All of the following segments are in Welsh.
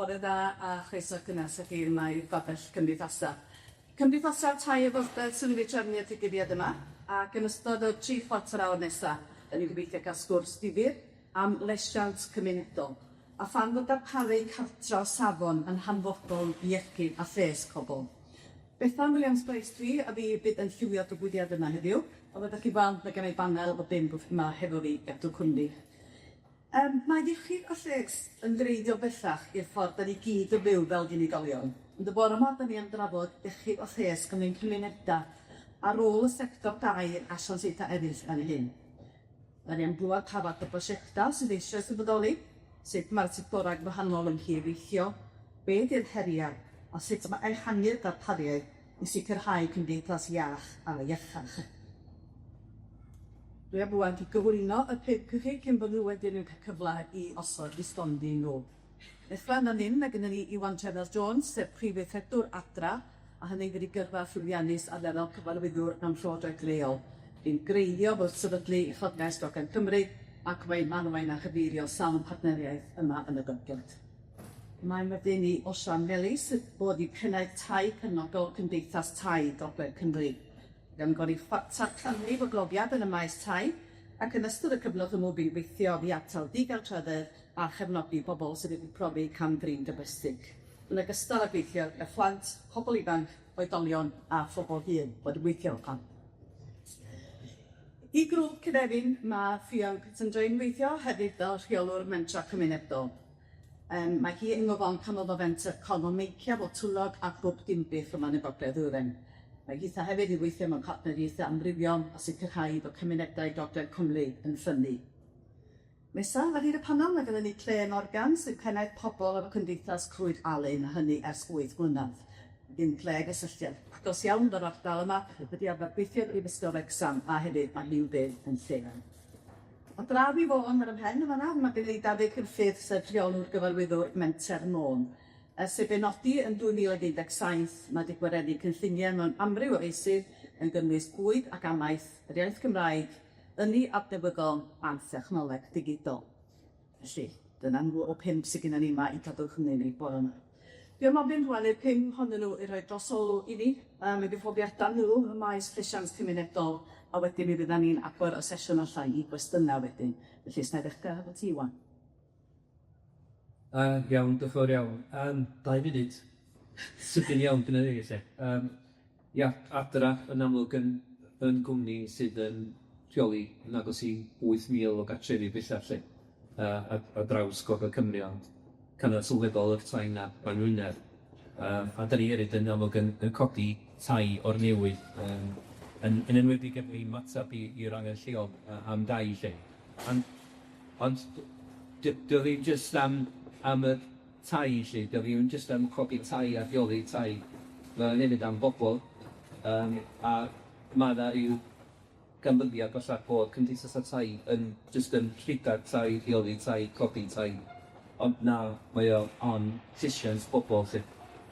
Bore da a chroeso cynnes i chi yma i'r Babell Cymdeithasa. Cymdeithasa Tai y Gogledd sy'n mynd i trefnu'r digwyddiad yma, ac yn ystod y tri chwarter awr nesa, 'dan ni'n gobeithio cael sgwrs difyr am lesiant cymunedol, a pham fod darparu cartra o safon yn hanfodol i iechyd a lles pobl. Bethan Williams Price dwi, a fi bydd yn llywio'r digwyddiad yma heddiw, a fel 'dach chi'n gweld ma' gennai banel o bump yma hefo fi gadw cwmni. Yym, mae iechyd a lles yn greiddiol bellach i'r ffordd 'dan ni gyd yn byw fel unigolion, ond y bore 'ma 'dan ni am drafod iechyd a lles yn ein cymuneda a rôl y sector dai a asiantaethau eraill yn hyn. 'Dan ni am glwad pa fath o brosiecta sydd eisoes yn bodoli, sut ma'r sectorau gwahanol yn cydweithio, be' 'di'r heriau, a sut ma' ehangu'r darpariaeth i sicrhau cymdeithas iach a iachach. Dwi am rŵan 'di gyflwyno y pump i chi cyn bod nhw wedyn yn cael cyfle i osod 'u stondin nhw. Ddechrau yn fan hyn, mae gynnon ni Iwan Trefor Jones, sef Prif Weithredwr Adra, a hynny wedi gyrfa llwyddiannus ar lefel cyfarwyddwr mewn llywodraeth leol. Bu'n greiddio wrth sefydlu Uchelgais Gogledd Cymru ac mae'n arwain a chyfeirio sawl partneriaeth yma yn y Gogledd. Mae'n wedyn i Osian Melis, fo ydi Pennaeth Tai Cefnogol Cymdeithas Tai Gogledd Cymru. Gan godi chwarter canrif o brofiad yn y maes tai, ac yn ystod y cyfnod hwnnw bu'n gweithio i atal digartrefedd a chefnogi pobl sydd wedi profi cam-drin domestig, yn ogystal â gweithio gyda phlant, pobl ifanc, oedolion a phobl hŷn wedi gweithio efo plant. I grŵp Cynefin mae Ffion Pittendreigh yn gweithio hefyd fel rheolwr mentrau cymunedol. Yym mae hi yng ngofal Canolfan Fenter Cornel Meicia, Botwnnog a Grŵp Dinbych yma yn y Gogledd Ddwyrain. Mae hitha hefyd yn gweithio mewn partneriaethau amrywiol a sicrhau bod cymunedau Gogledd Cymru yn ffynnu. Nesa, ar hyd y panel, mae gynnon ni Claire Morgan, sy'n pennaeth pobl efo Cymdeithas Clwyd Alun, a hynny ers wyth mlynedd. Mae gin Claire gysylltiad agos iawn efo'r ardal yma, wedi arfer gweithio ym Mhrifysgol Wrecsam a hefyd mae hi'n byw yn Lleuwen. O draw i Fôn ar 'y mhen yn fan 'na, ma' gen i Dafydd Gruffydd, sef rheolwr gyfarwyddwr Menter Môn. Ers ei benodi yn 2017, mae 'di gwireddu cynlluniau mewn amryw o feysydd, yn gynnwys bwyd ac amaeth, yr iaith Gymraeg, ynni adnewyddol a thechnoleg digidol. Felly, dyna nhw o pump sy gynnon ni 'ma i gadw cwmni ni bore 'ma. Dwi am ofyn rŵan i'r pum ohonyn nhw i roi drosolwg i ni am eu profiadau nhw ym maes llesiant cymunedol, a wedyn mi fyddan ni'n agor y sesiwn allan i gwestiynau wedyn. Felly, os wna i ddechrau efo ti, Iwan. Yy, iawn, diolch yn fawr iawn. Yym, dau funud, sydyn iawn, dyna ni felly. Yym, ia, Adra yn amlwg yn yn gwmni sydd yn rheoli yn agos i 8,000 o gartrefi bellach 'lly, yy ar ar draws Gogledd Cymru, ond canran sylweddol o'r tai 'na yng Ngwynedd. Yy a 'dan ni hefyd yn amlwg yn yn codi tai o'r newydd, yym yn yn enwedig er mwyn ymateb i i'r angen lleol yy am dai 'lly. Ond ond d- 'di o ddim jyst am am y tai 'lly, 'di o ddim jyst am codi tai a rheoli tai, mae o hefyd am bobol, yym a ma' 'na ryw ganfyddiad falla bod cymdeithasau tai yn jyst yn rhedeg tai, rheoli tai, codi tai, ond na, mae o am llesiant bobol 'lly.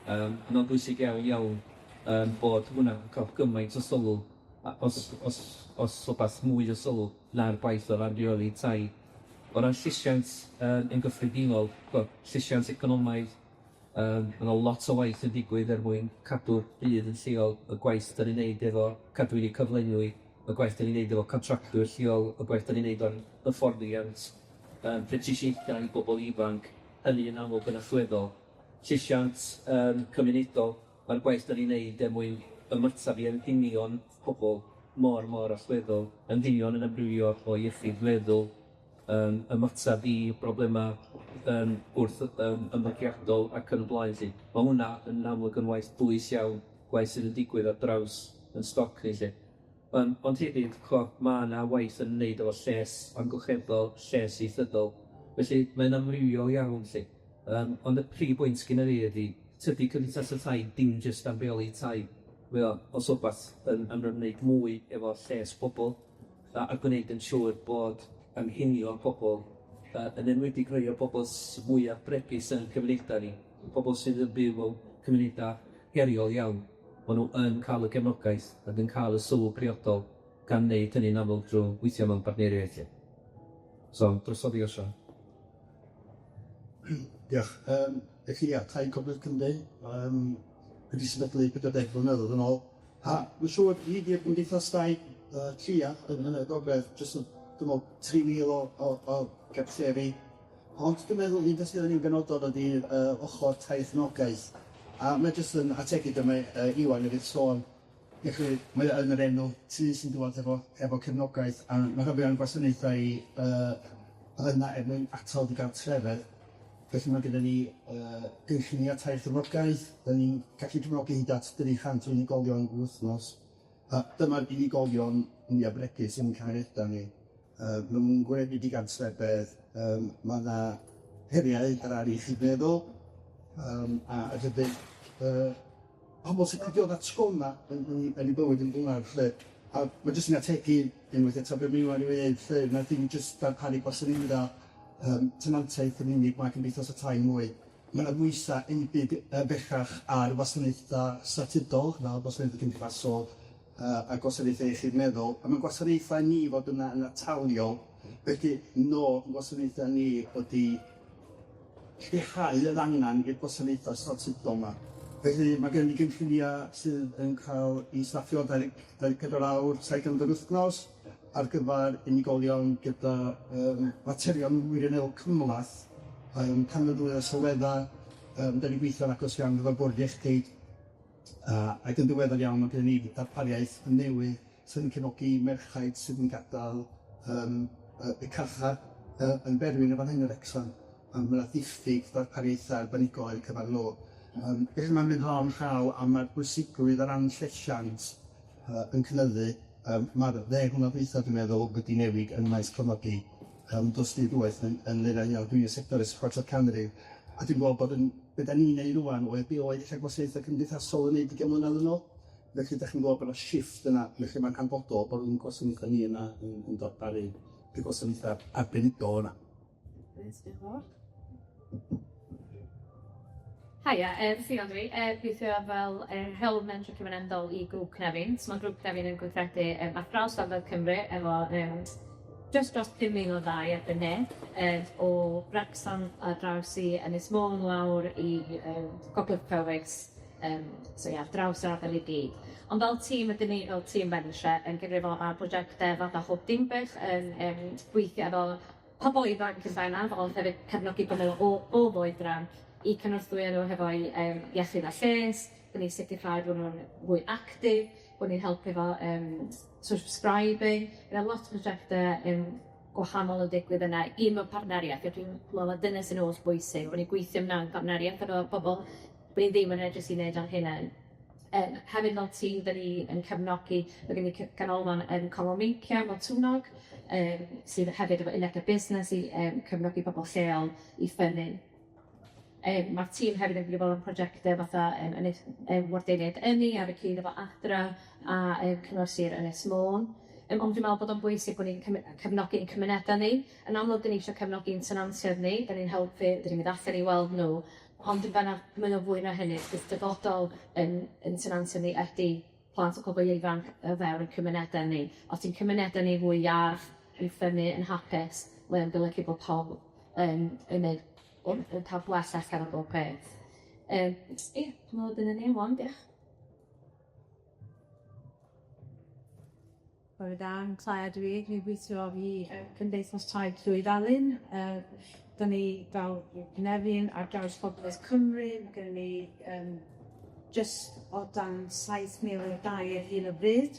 Yym a ma'n bwysig iawn iawn yym bod hwnna'n ca'l gymaint o sylw, a os os os wbath mwy o sylw na'r gwaith o ran rheoli tai. O ran llesiant yy yn gyffredinol, ch'mo', llesiant economaidd, Yym, ma' 'na lot o waith yn digwydd er mwyn cadw'r byd yn lleol, y gwaith 'dan ni'n neud efo cadwyni cyflenwi, y gwaith 'dan ni'n neud efo contractwyr lleol, y gwaith 'dan ni'n neud o'n hyfforddiant, yym prentisiaethau i bobol ifanc, hynny yn amlwg yn allweddol. Llesiant yym cymunedol, ma'r gwaith 'dan ni'n neud er mwyn ymatab i anghenion pobol mor mor allweddol, anghenion yn amrywio o iechyd meddwl, yym ymateb i broblema yym wrth yym ymddygiadol ac yn y blaen 'lly. Ma' hwnna yn amlwg yn waith dwys iawn, gwaith sydd yn digwydd ar draws 'yn stoc ni 'lly. Yym ond hefyd, ch'mo', ma' 'na waith yn ymwneud efo lles amgylcheddol, lles ieithyddol, felly mae'n amrywiol iawn 'lly. Yym ond y prif bwynt gynna fi ydi, tydi cymdeithasa tai dim jyst am reoli tai, mae o os wbath yn yn ymwneud mwy efo lles pobol. a a gwneud yn siŵr bod anghenion pobol, yy yn enwedig rhai o'r bobol mwya bregus yn cymuneda ni, pobol sydd yn byw mewn cymuneda heriol iawn, ma' nw yn ca'l y gefnogaeth ac yn ca'l y sylw priodol gan wneud hynny'n amlwg drw weithio mewn partneriaeth 'lly. So, drosodd i Osian. Diolch. Yym. Felly ia, Tai Gogledd Cymru, yym wedi sefydlu 40 blynyddoedd yn ôl, a dwi'n siŵr ni 'di'r gymdeithas dai lleia yn y gogledd, jyst yn dwi'n me'wl 3,000 o gartrefi, ond dwi'n meddwl un peth sydd yn benodol ydi ochor tai ethnogaeth, a mae jyst yn ategu be' mae Iwan newydd sôn, felly mae o yn yr enw, tŷ sy'n dŵad efo cefnogaeth, a ma' rhan fwya o'n gwasanaethau yna er mwyn atal digartrefedd. Felly ma' gynnon ni gynllunia' tai cefnogaeth, 'dan ni'n gallu cefnogi hyd at 300 o unigolion yr wythnos, a dyma'r unigolion mwya bregus yn cymuneda ni. Ma' nw'n gwynebu digartrefedd, ma' 'na heriau ar ran iechyd meddwl, a hefyd pobol sy'n diodda trauma yn 'u bywyd yn gynnar lly, a ma' jyst yn ategu unwaith eto be' ma' Iwan newydd ddeud lly, na ddim jyst darparu gwasanaetha tenantiaeth yn unig, ma' cymdeithas y tai mwy. Ma' 'na bwysa enbyd bellach ar wasanaetha statudol, fel gwasanaethe cymdeithasol a gwasanaethe iechyd meddwl, a ma'n gwasanaethau ni fod yna yn ataliol, felly nod 'yn gwasanaetha ni ydi lleihau yr angan i'r gwasanaetha statudol 'ma. Felly ma' gen ni gynllunia sydd yn ca'l 'u staffio 24 awr, 7 diwrnod yr wythnos, ar gyfar unigolion gyda materion wirioneddol cymhleth, camddefnyddio sylwedda', 'dan ni'n gweithio'n agos iawn efo'r bwrdd iechyd, ac yn ddiweddar iawn ma' gynnon ni darpariaeth newydd sydd yn cefnogi merchaid sydd yn gadal y carchar yn Berwyn yn fan hyn yn Wrecsam, a ma' 'na ddiffyg darpariaetha' arbenigol ar eu cyfar nw. Felly ma'n mynd law yn llaw a ma'r bwysigrwydd o ran llesiant yn cynyddu. Ma'r ddeg mlynedd dwytha dwi'n meddwl wedi newid yn maes cefnogi does dim dwywaith yn iawn. Dwi'n y sector ers chwarter canrif a dwi'n gweld bod yn be' 'dan ni'n neud rŵan oedd be' oedd ella gwasanaethe cymdeithasol yn neud ugian mlynedd yn ôl. Felly 'dach chi'n gweld bod 'na shifft yna, felly ma'n hanfodol bod 'yn gwasanaethe ni yna yn darparu y gwasanaethe arbenigol yna. Reit, diolch yn fawr. Haia, Ffion dwi, gweithio fel rheolwr mentrau cymunedol i Grŵp Cynefin. So ma' Grŵp Cynefin yn gweithredu ar draws Gogledd Cymru efo jyst dros 5,000 o dai erbyn hyn, o Wrecsam ar draws i Ynys Môn lawr i Gogledd Powys, so ie, ar draws yr ardal i gyd. Ond fel tîm ydyn ni, fel tîm Mentre, yn gyfrifol am brosiectau fatha Hwb Dinbych, yn gweithio efo pobol ifanc yn bennaf, ond hefyd cefnogi pobol o bob oedran i cynorthwyo nhw hefo'u iechyd a lles, bod ni'n sicrhau bod nhw'n fwy actif, bod ni'n helpu efo social prescribing. Ma' 'na lot o prosiecte gwahanol yn digwydd yna, un mewn partneriaeth, a dwi'n meddwl na dyna sy'n holl bwysig, bod ni'n gweithio mewn partneriaeth efo pobol, bod ni ddim yn edrych i wneud o'n hunain. Hefyd fel tîm, 'dan ni yn cefnogi, ma' gen ni ganolfan yn Cornel Meincia, Motwnnog, sydd hefyd efo unedau busnes i cefnogi pobl lleol i ffynnu. Ma'r tîm hefyd yn gyfrifol am prosiectau fatha Ynys Wardeiniaid Ynni ar y cyd efo Adra a Cyngor Sir Ynys Môn. Ond dwi'n meddwl bod o'n bwysig bod ni'n cefnogi ein cymunedau ni. Yn amlwg, 'dan ni isio cefnogi'n tenantiaid ni, 'dan ni'n helpu, 'dan ni'n mynd allan i weld nhw, Ond yn bennaf, mae o fwy na hynny, achos dyfodol yn tenantiaid ni ydi plant a pobl ifanc o fewn ein cymunedau ni. Os 'di'n cymunedau ni fwy iach, yn ffynnu, yn hapus, mae o'n golygu bod pawb yn yn yn cael gwell allan o bob peth. Ie, dwi'n meddwl dyna ni am 'wan, diolch. Bore da, yn Clare dwi, dwi'n gweithio i Cymdeithas Tai Clwyd Alun. 'Dan ni fel Cynefin ar draws Gogledd Cymru, ma' gynnon ni jyst o dan 7,000 o dai ar hyn o bryd.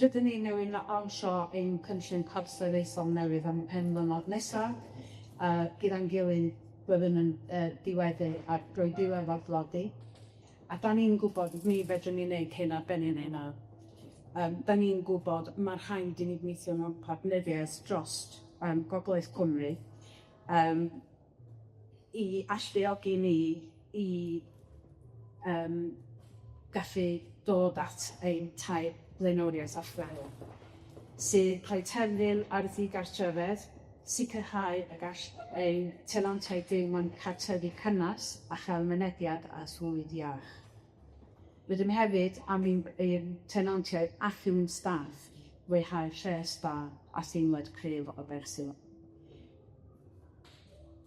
Rydyn ni newydd lansio ein cynllun corfforaethol newydd am y pum mlynedd nesa, gyda'n gilydd byddwn yn diweddu ar drwy diwedd ar dlodi. A 'dan ni'n gwbod mi fedrwn ni wneud hyn ar ben ein hunan. 'Dan ni'n gwbod ma' rhaid i ni gweithio mewn partneriaeth drost Gogledd Cymru i alluogi ni i gallu dod at ein tair blaenoriaeth allweddol, sydd rhoi terfyn ar ddigartrefedd, sicrhau y gall ein tenantiaid fyw mewn cartrefi cynnes a chael mynediad at fwyd iach. Rydym hefyd am i'n tenantiaid ac i'n staff fwynhau lles da a theimlad cryf o berthyn.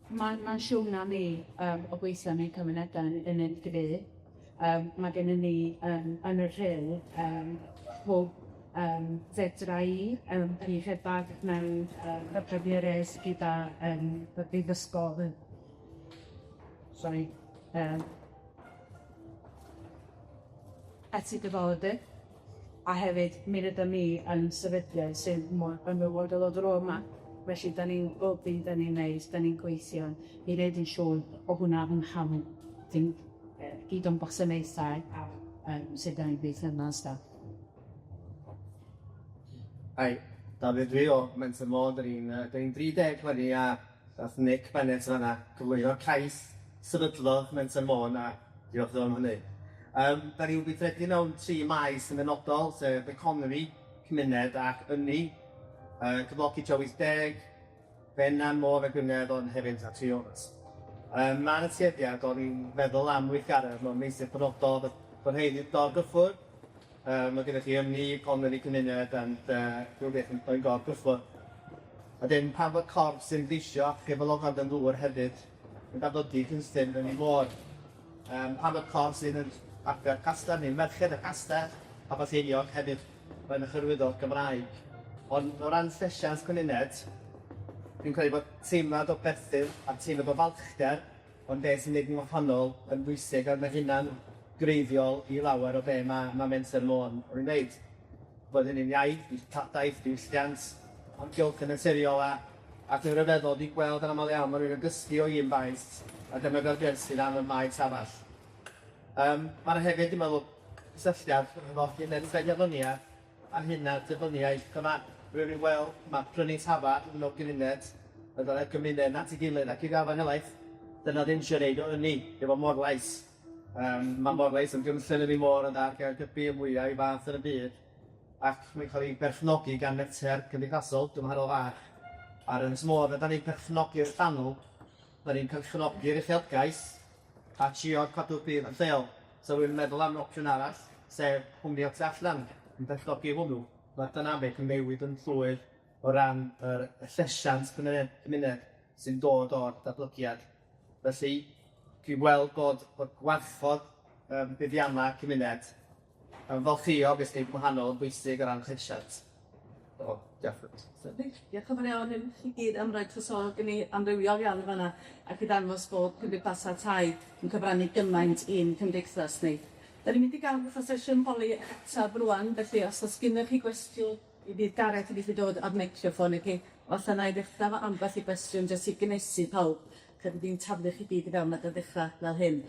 Ma'n ma'n siwrna ni yym o gweithio yn ein cymunedau yn yn gry. Yym ma' gennyn ni yym yn y Rhyl yym hwb yym fedra i yym 'dan ni'n rhedag mewn yy gyda yym y brifysgol yn sori yym Eti A hefyd, mi rydym ni yn sefydliad sydd mor ymwybodol o drawma, felly 'dan ni'n bob dim 'dan ni'n neud, 'dan ni'n gweithio i neud yn siŵr bo' hwnna yn rhan dim yy gyd o'n gwasanaethau a yym sut 'dan ni'n gweithio yma staff. Hi, Dafydd dwi o Menter Môn, 'dan ni'n yy 'dan ni'n 30 leni a nath Nick Bennett yn fanna cyflwyno cais sefydlodd Menter Môn a diolch iddo am hynny. Yym, da ni'n gweithredu mewn tri maes yn benodol, sef economi, cymuned ac ynni, yy cyflogi tua 80, Benan, Môn a Gwynedd, ond hefyd a tu hwnt. Yym, ma' 'na tueddiad o ni'n meddwl am weithgaredd mewn meysydd penodol, bod rhein yn gorgyffwrdd. Yym, ma' gennych chi ynni, economi, cymuned, and yy rhyw beth yn yn gorgyffwrdd. A wedyn pan fod corff sy'n ymgeisio achub y lofant yn ddŵr hefyd yn datblygu cynllun yn ei fod. Yym, pan fod corff sydd yn adfer castell neu merched y castell a Brycheiniog hefyd yn hyrwyddo'r Gymraeg. Ond o ran llesiant cymuned, dwi'n credu bod teimlad o berthyn a teimlad o falchder ond be sy'n neud yn wahanol yn bwysig a ma' hynna'n greiddiol i lawer o be' ma' ma' Menter Môn yn wneud. Bod hynny'n iaith, treftadaeth, diwylliant, amgylchedd naturiol a ac yn ryfeddol 'di gweld yn amal iawn ma' rywun yn dysgu o un faes a defnyddio'r gwersi 'na mewn maes arall. Yym ma' 'na hefyd dwi'n meddwl cysylltiad rhwng hunanddibeniaeth a hunanddibyniaeth yma. Rwy'n fi'n gweld ma' prynu tafarn mewn gymuned yn dod â'r gymuned at ei gilydd ac i raddau helaeth dyna ddim isio neud o ynni efo Morlais. Yym ma' Morlais yn gynllun yn ei môr yn dda ar gyfer y mwya i fath yn y byd ac mae'n cael ei berchnogi gan menter cymdeithasol gymharol fach ar Ynys Môn. A 'dan ni'n perchnogi'r llanw, 'dan ni'n perchnogi'r uchelgais a trio cadw'r budd yn lleol. So rwy'n meddwl am opsiwn arall, sef cwmni o tu allan yn perchnogi hwnnw. Ma'r dynameg yn newid yn llwyr o ran yr llesiant cymuned sy'n dod o'r datblygiad. Felly, dwi'n gweld bod bod gwarchod yym buddiannau cymuned ymfalchïo beth sy'n gwahanol yn bwysig o ran llesiant. O, diolch. Diolch yn fawr iawn i chi gyd am roi trosolwg i ni amrywiol iawn yn fan'na ac i ddangos bod cymdeithasau tai yn cyfrannu gymaint i'n cymdeithas ni. Da ni'n mynd i gael fatha sesiwn holi ac ateb rŵan, felly os oes gennych chi gwestiwn, mi fydd Gareth yn gallu dod â'r meicroffon i chi. Falle na i ddechrau efo ambell i gwestiwn jyst i gynhesu pawb, rhag fi'n taflu chi gyd i fewn ac yn ddechrau fel hyn.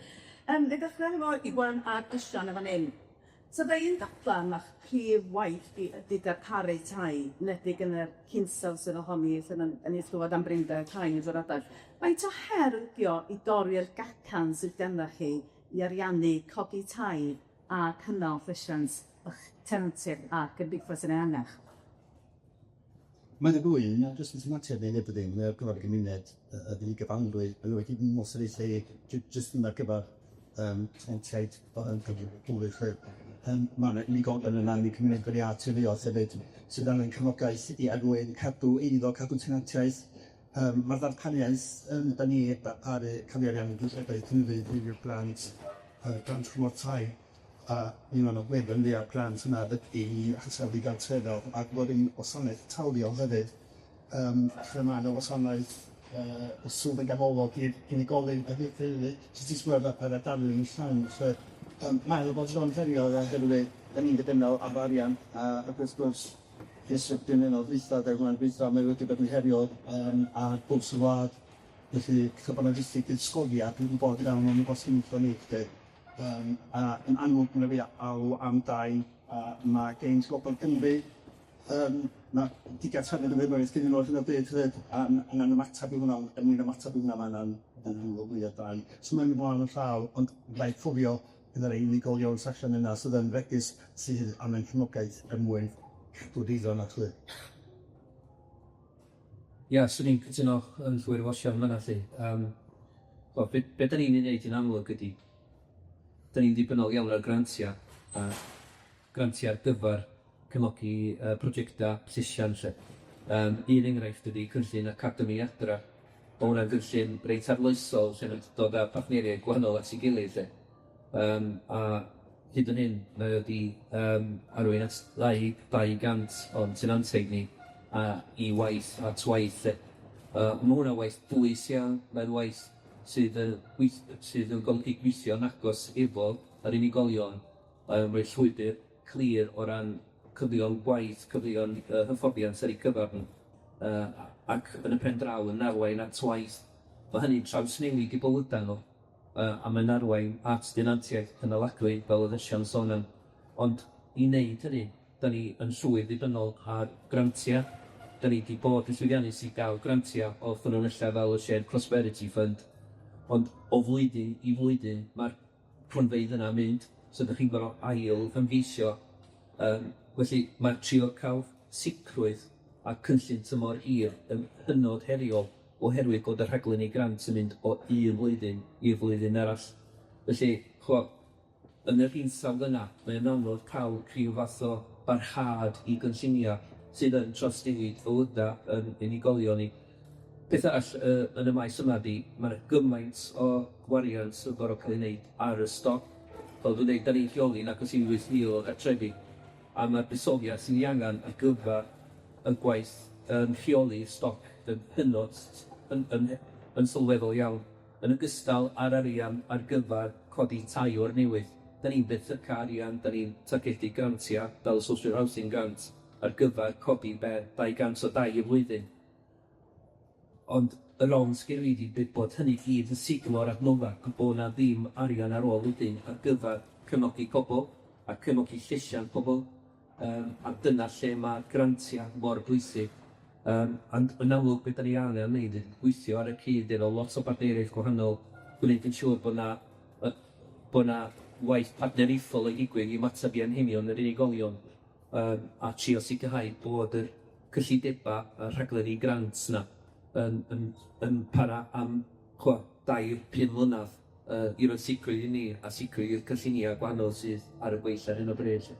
Yym, i ddechrau efo Iwan a Osian yn fan hyn. So fy un dadlau ma'ch prif waith i ydy darparu tai, enwedig yn yr hinsawdd sydd ohoni, lle ma'n yn ei chlywed am brinder tai yn yr adeg. Faint o her ydi o i dorri'r gacan sydd gennych chi i ariannu codi tai a cynnal llesiant 'ych tenantiaid a gymdeithas yn ehangach? Mae'n y ddwy, na jyst yn tenantiaid neu neb ddim, mae ar gyfer y gymuned yy yy yn ei gyfanrwydd, yn enwedig wasanaethau jyst yn ar gyfer yym tenantiaid o yn cyflwyr lly. Yym ma' 'na unigolion yna yn eu cymuned a teuluoedd hefyd sydd angen cefnogaeth i er mwyn cadw eiddo, cadw tenantiaeth. Yym ma'r ddarpariaeth yym 'dan ni darparu cyfrifiad Llywodraeth Cymru drwy'r grant yy grant cymorth tai. A un o'n nodweddion fwya grant yna ydi atal digartrefedd ac fod yn wasanaeth taliol hefyd, yym lle ma' 'na wasanaeth yy o sylfaen ganolog i'r unigolyn a i'r teulu, jyst i sbio ar y darlun llawn 'lly. Yym mae o bod yn heriol oherwydd 'dan ni'n ddibynnol ar arian a ac wrth gwrs ers y blynyddoedd dwytha, 10 mlynedd dwytha, mae wedi bod yn heriol yym ar bwys y wlad, felly ella bo' 'na ddiffyg buddsoddiad wedi bod iawn yn y gwasanaethau ni 'lly. Yym a yn amlwg ma' 'na fwy o alw am dai a ma' gen Llywodraeth Cymru yym ma' digartrefedd yn flaenoriaeth gennyn nw ar hyn o bryd hefyd a angen ymateb i hwnna ond er mwyn ymateb i hwnna ma' angen mwy o dai. So mae'n mynd law yn llaw ond rhaid cofio bydd 'na rei unigolion sy allan yna sydd yn fregus sydd angen cefnogaeth er mwyn cadw'r eiddo 'na 'lly. Ia, swn i'n cytuno yn llwyr efo Osian fanna 'lly. Yym, wel, be' be' 'dan ni'n ei wneud yn amlwg ydi, 'dan ni'n ddibynnol iawn ar grantia', a grantia' ar gyfar cefnogi yy projecta llesiant 'lly. Yym, un enghraifft ydi cynllun Academi Adra. Ma' hwnna'n gynllun reit arloesol sy'n dod â partneriaid gwahanol at 'i gilydd 'lly. Yym a hyd yn hyn mae o 'di yym arwain at ddau 200 o'n tenantiaid ni a i waith at waith 'lly. Ma' hwnna'n waith dwys iawn, mae'n waith sydd yn gweith- sydd yn golygu gweithio'n agos efo yr unigolion, yn rhoi llwybyr clir o ran cyfleon gwaith, cyfleon yy hyfforddiant ar eu cyfar nw, yy ac yn y pen draw yn arwain at waith. Ma' hynny'n trawsnewid 'u bywyda nw, yy a mae'n arwain at denantiaeth cynaladwy, fel o'dd Osian sôn am, ond i wneud hynny, 'dan ni yn llwyr ddibynnol ar grantia. 'Dan ni 'di bod yn llwyddiannus i ga'l grantia o ffynonella fel y Shared Prosperity Fund, ond o flwyddyn i flwyddyn ma'r cronfeydd yna'n mynd, so 'dach chi'n gor'o' ail ymgeisio, yym felly ma' trio ca'l sicrwydd a cynllun tymor hir yn hynod heriol oherwydd bod y rhaglen i grant yn mynd o un flwyddyn i'r flwyddyn arall. Felly, ch'mo', yn yr hinsawdd yna, mae o'n anodd ca'l rhyw fath o barhad i gynllunia' sydd yn trawsnewid bywyda 'yn unigolion ni. Peth arall yy yn y maes yma 'di, ma' 'na gymaint o gwariant yn gor'o' ca'l 'i neud ar y stoc. Fel dwi'n deud, 'dan ni'n lleoli'n agos i 8,000 o gartrefi, a ma'r buddsoddiad sy'n 'i angan ar gyfar y gwaith yn rheoli'r stoc yn hynod yn yn yn sylweddol iawn, yn ogystal â'r arian ar gyfar codi tai o'r newydd. 'Dan ni'n benthyca arian, 'dan ni'n targedu grantia' fel y Social Housing Grant ar gyfar codi be' 200 o dai y flwyddyn. Ond y lond sgen i 'di bod hynny gyd yn siglo'r adnodda, bo' 'na ddim arian ar ôl wedyn ar gyfar cefnogi pobol a cefnogi llesiant pobol, yym a dyna lle ma' grantia mor bwysig. Yym ond yn amlwg be' 'dan ni angen neud ydi gweithio ar y cyd efo lot o bartneriaid gwahanol, gwneud yn siŵr bo' 'na yy bo' 'na waith partneriaethol yn digwydd i ymateb i anghenion yr unigolion, yym a trio sicrhau bod yr cyllideba a rhaglenni grant 'na yn yn yn para am ch'mo' dair, pum mlynadd yy i roi sicrwydd i ni a sicrwydd i'r cynllunia' gwahanol sydd ar y gweill ar hyn o bryd 'lly.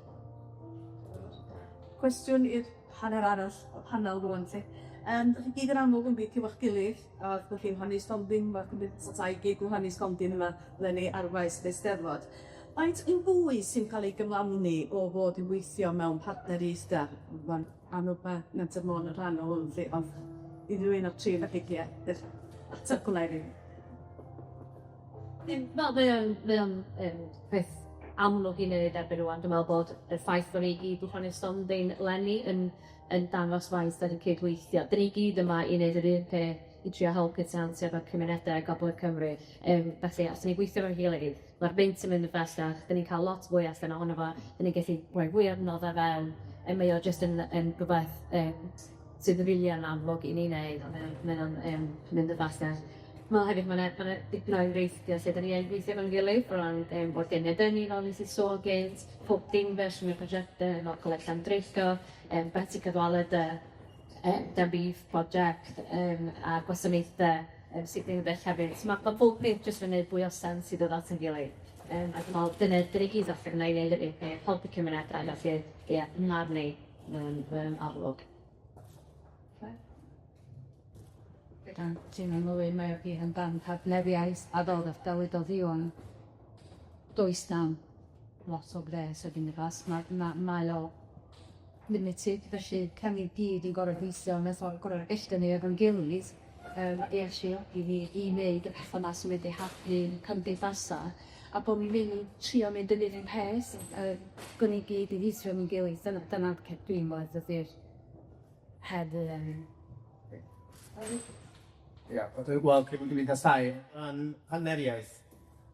Cwestiwn i'r hanner arall y panel rŵan 'lly. Yym 'dach chi gyd yn amlwg yn gweithio efo'ch gilydd a 'dach chi'n rhannu stondin, ma'r cymdeithasa tai i gyd yn rhannu stondin yma leni ar faes yr Eisteddfod. Faint yn fwy sy'n cael ei gyflawni o fod yn gweithio mewn partneriaethau? Ma'n amlwg ma' Menter Môn yn rhan o hwn 'lly, ond unrhyw un o'r tri ohonoch chi 'llu ateb hwnna i fi. Wel mae o'n mae o'n yym peth amlwg i neud erbyn rŵan. Dwi'n me'wl bod y ffaith bo' ni gyd yn rhannu stondin leni yn yn dangos faint 'dan ni'n cydweithio. 'Dyn ni gyd yma i neud yr un peth, i trio helpu tenantiaid a'r cymunedau Gogledd Cymru. Yym felly os 'dan ni'n gweithio efo'n gilydd, ma'r beint yn mynd yn bellach, 'dan ni'n ca'l lot fwy allan ohono fo, 'dan ni'n gallu rhoi fwy o adnodde fewn, a mae o jyst yn yn rwbeth yym sydd rili yn amlwg i ni neud, a mae o'n mae o'n yym mynd yn bellach. Wel hefyd ma' 'na ma' 'na dipyn o enghreifftie lle 'dan ni yn gweithio efo'n gilydd o ran yym Bwrdd Ynni fel nes i sôn gynt, pob dim fersiwn o'r prosiecte efo Coleg Llandrillo, yym Betsi Cadwaladr, yy Denbigh project yym a gwasanaethe yym Sir Ddinbych hefyd. So ma' ma' pob peth jyst yn neud fwy o sense i ddod at ein gilydd. Yym a dwi me'wl dyna dyna i gyd allan yna i neud yr un peth, helpu cymunedau felly ie, ym marn i, mae'n mae'n amlwg. Ti'n anghywir, mae o gyd amdan partneriaeth a fel nath dywedodd Iwan, does na'm lot o bres o gwmpas, ma' ma' mae o limited, felly can ni gyd yn gor'o' gweithio mewn ffordd gor'o' ellyn ni efo'n gilydd yym i alluogi ni i neud y petha 'ma sy'n mynd i helpu cymdeithasa a bo' ni ddim yn trio mynd yn yr un peth yy bo' ni gyd yn gweithio efo'n gilydd dyna dyna'r peth dwi'n meddwl ydi'r her yym. Ia, wel dwi'n gweld cymdeithas tai yn partneriaeth.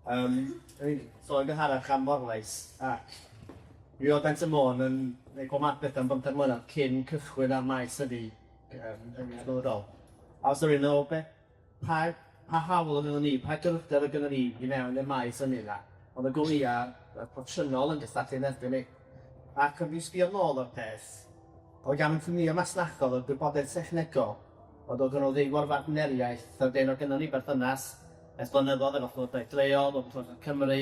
Yym, o'n i'n sôn yn gynharach am Forlais, ac mi o'dd Menter Môn yn neud bob math o betha am bymtheg mlynedd cyn cychwyn ar maes hynny yym yn ymwybodol. A os rywun yn meddwl be' pa pa hawl o'dd gynnon ni, pa gryfder o'dd gynnon ni i mewn i'r maes hynny 'na, o'dd y gwmnïa proffesiynol yn cystadlu yn erbyn ni. Ac pan dwi'n sbio nôl ar peth, Oedd gan y cwmnïau masnachol y gwybodaeth technegol, ond doedd nhw ddim o'r bartneriaeth, a wedyn oedd gynnon ni berthynas ers blynyddoedd efo Llywodraeth leol, efo Llywodraeth Cymru,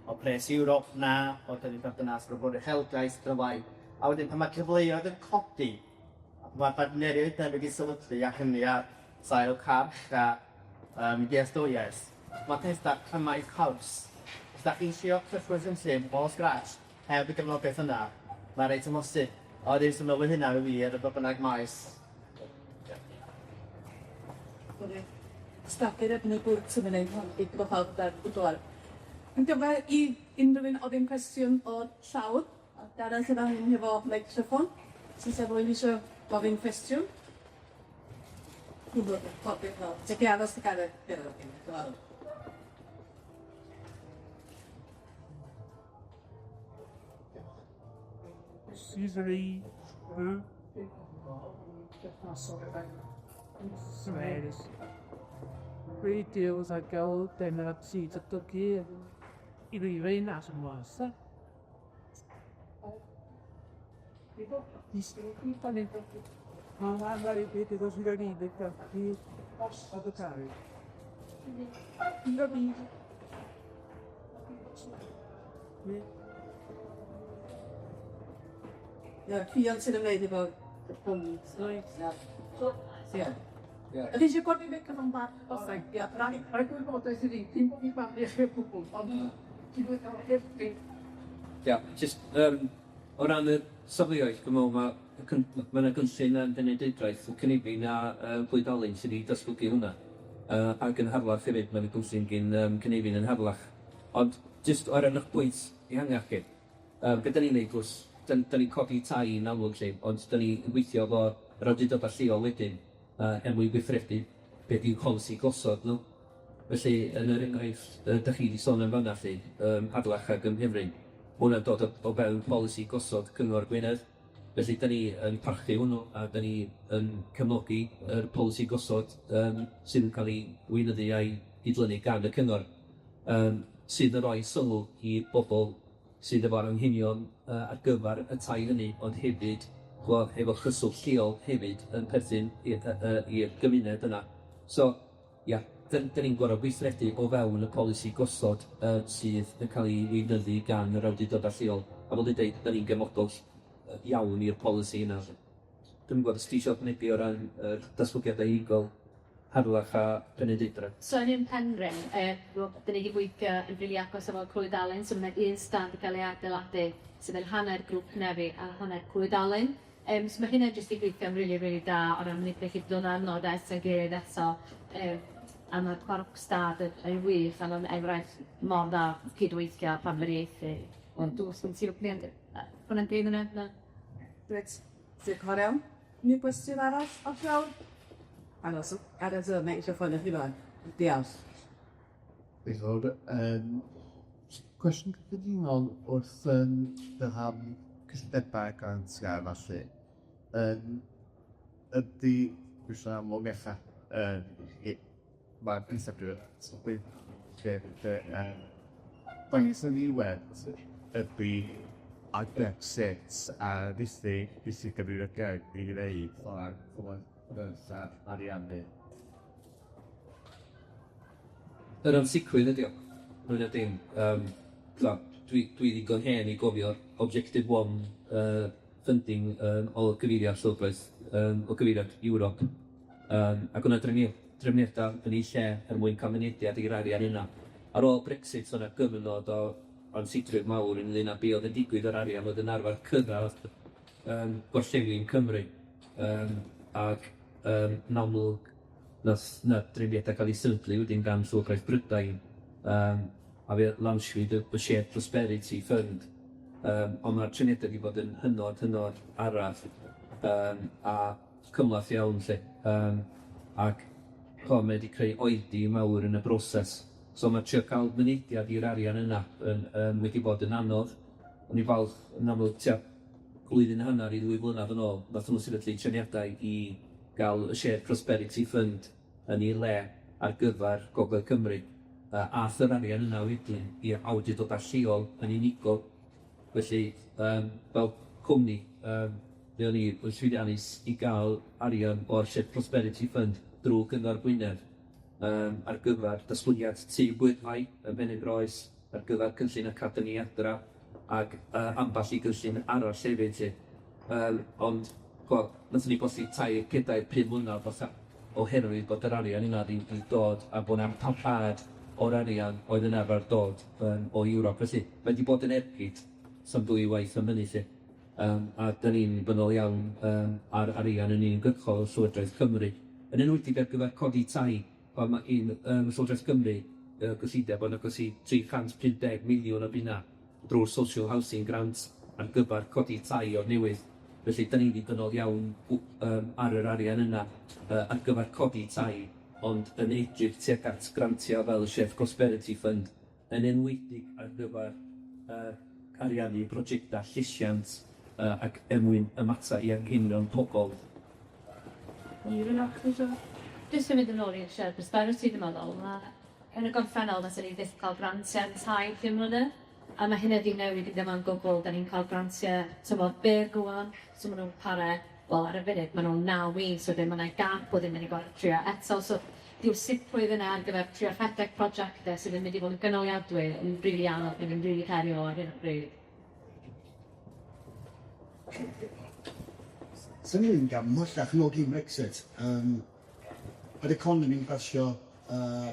o Pres Ewrop 'na, oedd gen ni berthynas efo Bwrdd Uchelgais ac yn y blaen. A wedyn pan mae cyfleoedd yn codi, a pan mae'r bartneriaeth 'na wedi sefydlu a hynny ar sail parch a yym dealltwriaeth, ma' petha cymaint haws. Os 'dach chi'n trio cychwyn cynllun o scratch heb y gefnogaeth yna, ma' reit amhosib. A wedyn so ma' hynna'n wir ar ba bynnag maes. Staffyr yn y bwrdd sy'n mynd i Yn gyfer i unrhyw un ofyn cwestiwn o'r llawr, a Darren sydd fan hyn hefo meicroffon, sy'n sef rywun isio gofyn cwestiwn. Ti'n aros i gael y Ie, Ffion sy'n ymwneud efo Ie. Ie. Ydych chi eisiau godi meicroffon bach? Os Ie, rhaid. Rhaid gwybodaeth i fi, dim bod fi'n barnu chi o gwbl, ond ti'n dweud cael hefyd. Ia, jyst yym o ran y safleoedd, dwi'n me'wl ma' y ma' 'na gynllun yn Benedidraeth y Cynefin a yy Clwyd Alun sydd 'di datblygu hwnna. Ag yn Harlech hefyd, ma' 'na gynllun gin Cynefin yn Harlech. Ond jyst o ran 'ych pwynt ehangach chi, be' 'dan ni'n neud wrth gwrs, 'dan ni'n codi tai yn amlwg 'lly, ond 'dan ni'n gweithio efo yr awdurdoda lleol wedyn er mwyn gweithredu be' 'di'w polisi gosod nw. Felly, yn yr enghraifft 'dach chi 'di sôn am fanna 'lly, Harlech ag ym Mhenrhyn, ma' hwnna'n dod o fewn polisi gosod Cyngor Gwynedd. Felly, 'dan ni yn parchu hwnnw a 'dan ni yn cefnogi yr polisi gosod sydd yn ca'l 'i weinyddu a'i gydlynu gan y cyngor, sydd yn roi sylw i bobol sydd efo'r anghenion ar gyfar y tai hynny, ond hefyd, ch'mo', efo chyswllt lleol hefyd yn perthyn i'r gymuned yna. So, ia, 'dan 'dan ni'n gor'o' gweithredu o fewn y polisi gosod sydd yn ca'l 'i weinyddu gan yr awdurdodau lleol, a fel dwi'n deud, 'dan ni'n gefnogol iawn i'r polisi yna 'lly. Dwi'm yn gwbod os ti isio ychwanegu o ran yr datblygiadau unigol Harlech a Penrhyndeudraeth. So yn un Penrhyn, wel, 'dan ni 'di gweithio yn rili agos efo Clwyd Alun, so ma' 'na un stand 'di cael ei adeiladu sydd yn hanner grŵp Cnefi a hanner Clwyd Alun. So ma' hynna jyst 'di gweithio'n rili rili da o ran ni gallu dod â'r nod at ein gilydd eto a ma'r parc stad yn yn wych a ma'n enghraifft mor dda o cydweithio a partneriaethu. Ond hwnna'n deud hwnna? Na? Reit, diolch yn fawr iawn. Unrhyw gwestiwn arall o'r llawr? Aros, aros y meicroffon i chi fan. Diolch. Diolch yn fawr. Cwestiwn cyffredinol wrth feddwl am cyllidebau grantiau a ballu. Ydy, dwi'n amlwg ella, mae'r faint yn ddiwedd ydy a Brexit a diffyg diffyg gyfrifoldeb i wneud o ran ariannu? Yr ansicrwydd ydi o, mwy na dim. T'mo' dwi ddigon hen i gofio'r Objective One funding o gyfeiriad Llywodraeth o gyfeiriad Ewrop. Ac o' 'na drefniadau yn eu lle er mwyn ca'l mynediad i'r arian yna. Ar ôl Brexit, o' 'na gyfnod o ansicrwydd mawr ynglyn â be' o'dd yn digwydd o'r arian o'dd yn arfar cyrradd gorllewin Cymru. Ag yn amlwg nath 'na drefniadau ca'l 'u sefydlu wedyn gan Llywodraeth Brydain, a fe lansiwyd y Shared Prosperity Fund, on' ma'r trefniadau 'di bod yn hynod, hynod araf, a cymlath iawn 'lly, ac ch'mo' mae 'di creu oedi mawr yn y broses. So ma' trio ca'l mynediad i'r arian yna yn yym wedi bod yn anodd. O'n i'n falch yn amlwg tua blwyddyn a hannar i ddwy flynadd yn ôl, nathon nw sefydlu trefniadau i ga'l y Shared Prosperity Fund yn 'i le ar gyfar Gogledd Cymru, a ath yr arian yna wedyn i'r awdurdoda lleol yn unigol. Felly, fel cwmni, fe o'n i yn llwyddiannus i ga'l arian o'r Shared Prosperity Fund drw Gyngor Gwynedd ar gyfar datblygiad Tŷ Gwyrddfai ym Mhenygroes, ar gyfar cynllun Academi Adra, ag ambell i gynllun arall hefyd 'lly. Ond, ch'mo', nathon ni golli tair, pedair, pum mlynadd fatha. oherwydd bod yr arian yna ddim 'di dod a bo' 'na parhad o'r arian oedd yn arfer dod yym o Ewrop. Felly, mae 'di bod yn ergyd, sa'm dwy waith am hynny 'lly. Yym a 'dan ni'n ddibynnol iawn yym ar arian yn uniongyrchol o Llywodraeth Cymru, yn enwedig ar gyfer codi tai, pan ma' un yym Llywodraeth Cymru yy gyllideb yn agos i 350 miliwn o bunna drw'r Social Housing Grant ar gyfar codi tai o'r newydd. Felly, 'dan ni'n ddibynnol iawn w- yym ar yr arian yna yy ar gyfar codi tai, ond yn edrych tuag at grantia' fel y Shared Prosperity Fund, yn enwedig ar gyfar yy ariannu projecta llesiant yy ac er mwyn ymateb i anghenion pobol. Jyst yn mynd yn ôl i'r Shared Prosperity dwi'n meddwl, ma' yn y gorffennol nathon ni byth cael grantiau am tai pum mlynedd, a ma' hynna 'di newid yn gyfan gwbl, 'dan ni'n cael grantiau tymor byr rŵan, so ma' nhw'n para, wel ar y funud ma' nhw'n naw mis, wedyn ma' 'na gap wedyn 'dan ni'n gorfod trio eto, so dyw'r sicrwydd yna ar gyfer trio rhedeg projecte sydd yn mynd i fod yn gynaliadwy yn rili anodd, yn rili heriol ar hyn o bryd. Swn i'n gam ymhellach nôl cyn Brexit, yym yr economi'n crashio, yy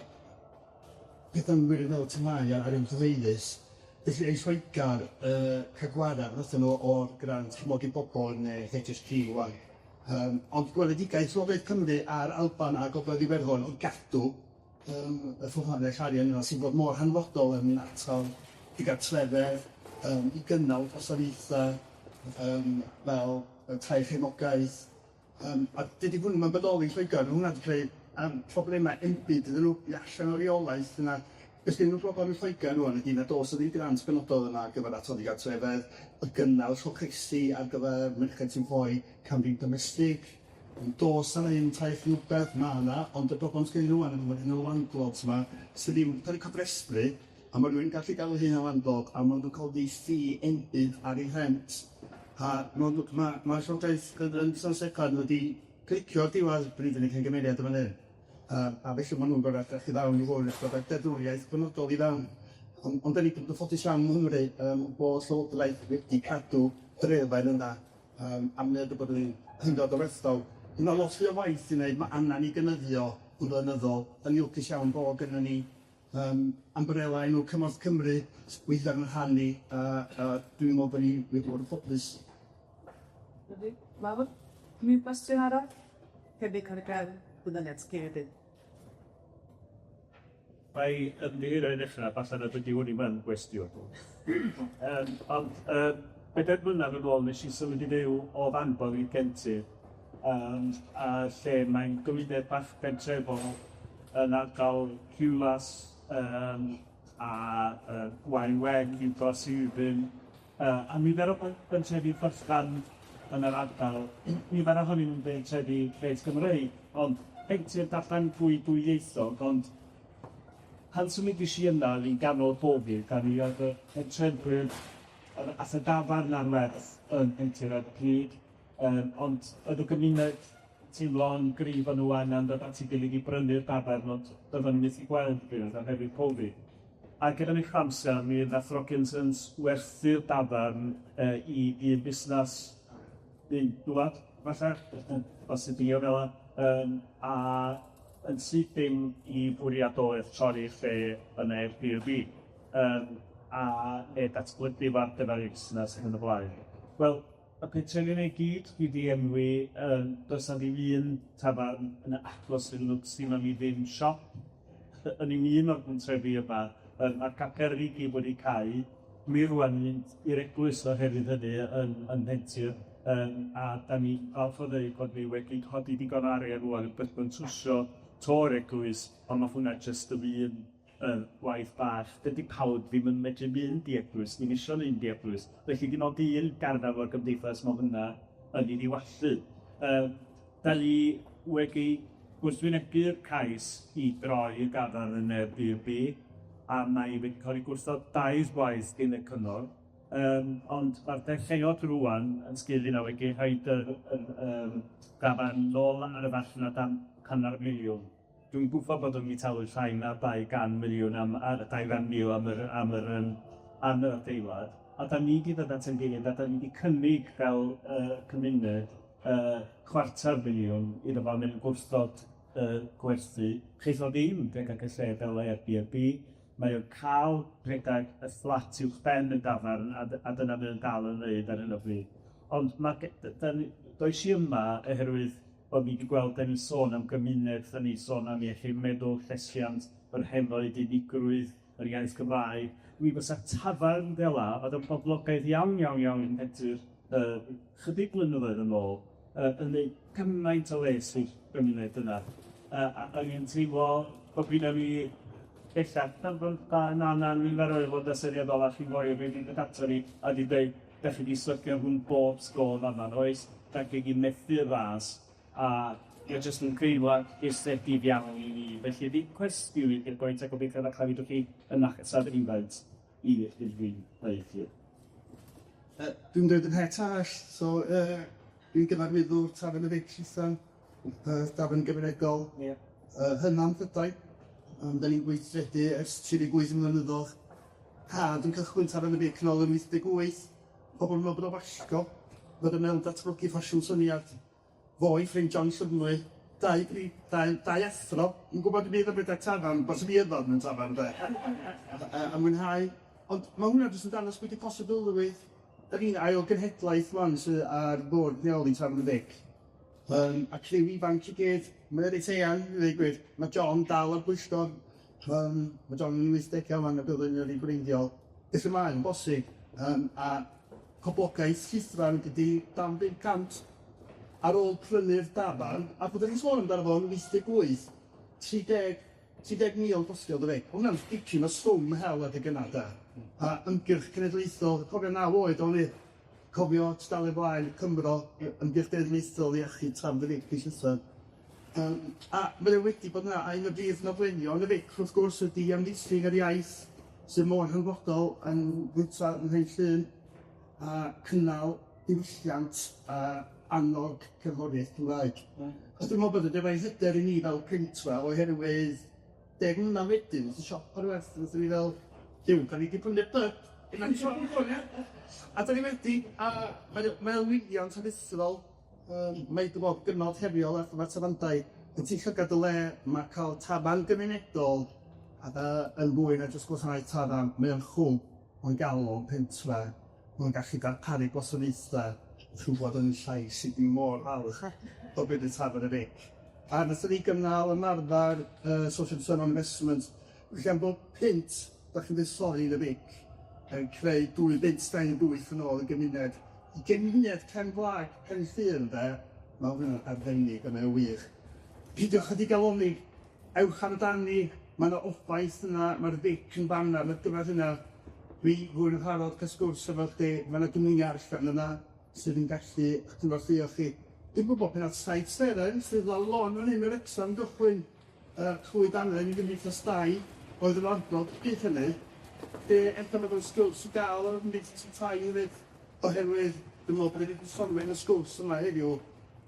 petha'n wirioneddol tynhau ar arian cyhoeddus. Felly yn Lloegr, yy ca'l gwarad nathon nhw o'r grant Cefnogi Pobl neu HSG ŵan. Yym ond gweledigaeth Llywodraeth Cymru a'r Alban a Gogledd Iwerddon i gadw yym y ffynhonnell arian yna sy'n bod mor hanfodol yn atal digartrefedd, yym i gynnal gwasanaethau yym fel y tai cefnogaeth, yym a dydy hwnnw'm yn bodoli yn Lloegr, ma' hwnna 'di creu yym problemau enbyd iddyn nhw, i allan o reolaeth yna. Be sgyn nhw broblem yn Lloegr rŵan ydi nad o's 'na ddim grant penodol yna ar gyfer atal digartrefedd, y gynnal llochesi ar gyfer merched sy'n ffoi cam-drin domestig, ond do's 'na ddim tai rhywbeth, ma' 'na, ond y broblem sgennyn nhw ŵan efo y landlords 'ma sy ddim yn ca'l 'u cofrestru, a ma' rywun yn gallu galw hyn yn landlord a ma' nw'n codi ffi enbyd ar eu rhent, a ma' nw ma' ma' Llywodraeth yn yn San Steffan wedi clicio o'r diwadd bryd yn y cangymeriad yn fan 'yn. Yy a felly ma' nw'n gor'o' edrych i fewn i hwn a dod â deddfwriaeth benodol i fewn. On- ond 'dan ni 'di bod yn ffodus iawn yng Nghymru yym bod Llywodraeth wedi cadw yr elfen yna yym a mae o 'di bod yn hynod o werthfawr. Ma' 'na lot fwy o waith i neud, ma' angan 'i gynyddio yn flynyddol. 'Dan ni lwcus iawn bo' gynnon ni yym ambarela enw Cymorth Cymru weithio ar 'yn rhan ni a a dwi'n me'wl bo' ni wedi bod yn ffodus. Mawr. Unrhyw gwestiwn arall? Hefyd cynnig hefyd. Gai ymddiheuro i ddechra, falla nad ydi hwn ddim yn gwestiwn. Yym, ond yy pedair blynedd yn ôl nes i symud i fyw o Fangor i Gentir, yym a lle mae'n gymuned bach bentrefol yn ardal Rhiwlas, yym a yy Waun Wen, Rhiwblas, Rhiwbin, yy a nifer o bentrefi bychan yn yr ardal, nifer ohonyn nw'n bentrefi reit Gymreig, ond pentir darllen fwy dwyieithog, ond pan symudish i yna o'n i'n ganol Covid a mi oedd y pentrefwyr yr ath y dafarn ar werth yn pentir ar y pryd, yym ond oedd y gymuned teimlo'n gryf o'n nhw angen dod at ei gilydd i brynu'r dafarn, ond doedden nhw methu gweld pryd oherwydd Covid. Ac yn y amser mi ddath Robinsons werthu'r dafarn yy i un busnas un dŵad falle, os ydi o fela, yym a yn syth bin i fwriad oedd torri'r lle yn Airbnb, yym a neu datblygu fo ar gyfer ei busnes ac yn y blaen. Wel, y pentrefi 'na i gyd dwi 'di enwi, yym does 'na ddim un tafarn yn y agos iddyn nw, sgynnon ni ddim siop yn 'im un o'r pentrefi yma, yy ma'r capeli i gyd wedi cau. Dwi rŵan yn mynd i'r eglwys oherwydd hynny yn yn Mhentir, yym a 'dan ni falch o ddeud bod ni wedi codi digon o arian rŵan i bythbon trwsio to'r eglwys, ond ma' hwnna jyst yn un yy gwaith bach. Dydi pawb ddim yn medru mynd i eglwys, ddim isio mynd i eglwys, felly dim ond un garfan o'r gymdeithas ma' hwnna yn 'i ddiwallu. Yym 'dan ni wedi gwrthwynebu'r cais i droi'r gafan yn Airbnb, a mae wedi cael ei gwrthod dair gwaith gin y cyngor, yym ond ma'r dechreuod rŵan yn sgil hynna wedi rhoid yr yr yym gafan nôl ar y farchnad am hannar miliwn. Dwi'n gwbod bod o'n mynd i talu llai na 200 miliwn am ar 200,000 am yr am yr yym am yr adeilad, a 'dan ni 'di dod at ein gilydd a 'dan ni 'di cynnig fel yy cymuned yy chwarter miliwn iddo fo, a mae o'n gwrthod. gwerthu, cheith o ddim rhedeg y lle fel Airbnb, mae o'n ca'l rhedeg y fflat uwchben y dafarn a a dyna mae o'n dal yn neud ar hyn o bryd. Ond ma' ge- 'dan ni does i yma oherwydd bod ni 'di gweld 'dan ni'n sôn am gymuned, 'dan ni'n sôn am iechyd meddwl, llesiant, yr henoed, unigrwydd, yr iaith Gymraeg. Mi fysa tafarn fela, o'dd yn boblogaidd iawn, iawn, iawn yn Nghaerdydd yy chydig blynyddoedd yn ôl, yy yn neud gymaint o les i'r gymuned yna. Yy a o'n i'n teimlo bod gynna fi bellach na na na nifer o aelodau seneddol a chi'n foi wedi dod ato ni a 'di deud 'dach chi 'di syrthio rhwng bob sgôl fama, oes? 'Dach chi 'di methu'r ras a mae o jyst yn deimlad rhwystredig iawn i ni. Felly ddim cwestiwn i'r pwynt a gobeithio na fedrwch chi ymateb rhywfaint i i'r hyn dweud hi. Yy dwi'n dweud yn het arall, so yy dwi'n gyfarwyddwr Tafarn y Feic Llusan, yy dafarn gymunedol. Ie. Yy hyna'n Prydain, 'dan ni'n gweithredu ers 38 mlynyddodd. Tad yn cychwyn Tafarn y Beic nôl yn 88, pobol yn me'wl bod o'n wallgo, fod yn mewn datblygu ffasiwn syniad. Fo 'i ffrind John Llynwy, dau bri- dau dau athro, yn gwbod dim byd am redeg tafarn, byswn i yfad mewn tafarn de? A a mwynhau, ond ma' hwnna jyst yn dangos be' 'di posibilrwydd. 'Dan ni'n ail genhedlaeth ŵan sy ar fwrdd rheoli Tafarn y Vic. A criw ifanc i gyd, mae o reit eang i ddweud gwir. Ma' John dal ar bwyllgor, ma' John yn 'i wythdega ŵan y byddwn yn ei gwreiddiol. Felly mae'n bosib, a poblogaeth Llithfaen ydi dan 500 ar ôl prynu'r dafarn, a bod ni'n sôn amdano fo yn 88, 30, 30,000 gostiodd y feic. Hwnna'n dipyn o swm hel adeg yna de. A ymgyrch cenedlaethol, cofio naw oed o'n i, cofio tudalen blaen Cymro, ymgyrch genedlaethol i achub Tafarn y Feic yn Lluthern. A mae o wedi bod yna, a un o brif nodweddion y feic wrth gwrs ydi amddiffyn yr iaith sydd mor hanfodol yn fwyta yn Mhen Llŷn a cynnal diwylliant a annog cerddoriaeth Cymraeg. A dwi'n me'wl bod o 'di roi hyder i ni fel pentra oherwydd deg mlynadd wedyn nath y siop ar werth a nathon ni fel, Duw, 'dan ni 'di prynu'r pyb, gynna ni siop rŵan ia? A 'dan ni wedi, a mae o mae o'n lwyddiant aruthrol. Mae dwi'n me'wl gyfnod heriol ar gyfer tafarndai, yn ti llygad dy le, ma' ca'l tafarn gymunedol a yn fwy na jyst gwasanaeth tafarn, mae o'n hwb, mae'n galon pentra, mae'n gallu darparu gwasanaetha, trwy fod yn llais sy ddim mor falch o brynu tafarn y Vic. A nathon ni gynnal ymarfer yy social return on investment, felly am bob punt 'dach chi'n fuddsoddi yn y Vic, yn creu dwy bunt 28 yn ôl y gymuned. I gymuned cefn gwlad Pen Llŷn ynde, ma' hwnna'n arbennig a mae o'n wych. Peidiwch â digalonni, ewch amdani, ma' 'na obaith yna, ma'r Vic yn fan ar gyfer hynna. Dwi fwy na pharod ca'l sgwrs efo chdi, ma' 'na gymuned allan yna sydd yn gallu 'ych cynorthwyo chi. Dwi'n gwbod pan nath Saith Seren sydd lawr lôn fan hyn yn Wrecsam gychwyn yy Clwyd Allen i Gymdeithas Dai oedd yn landlord pryd hynny, lle ella bod o'n sgwrs i ga'l efo Cymdeithas y Tai hefyd, oherwydd dwi'n me'wl bod ni 'di sonio yn y sgwrs yma heddiw,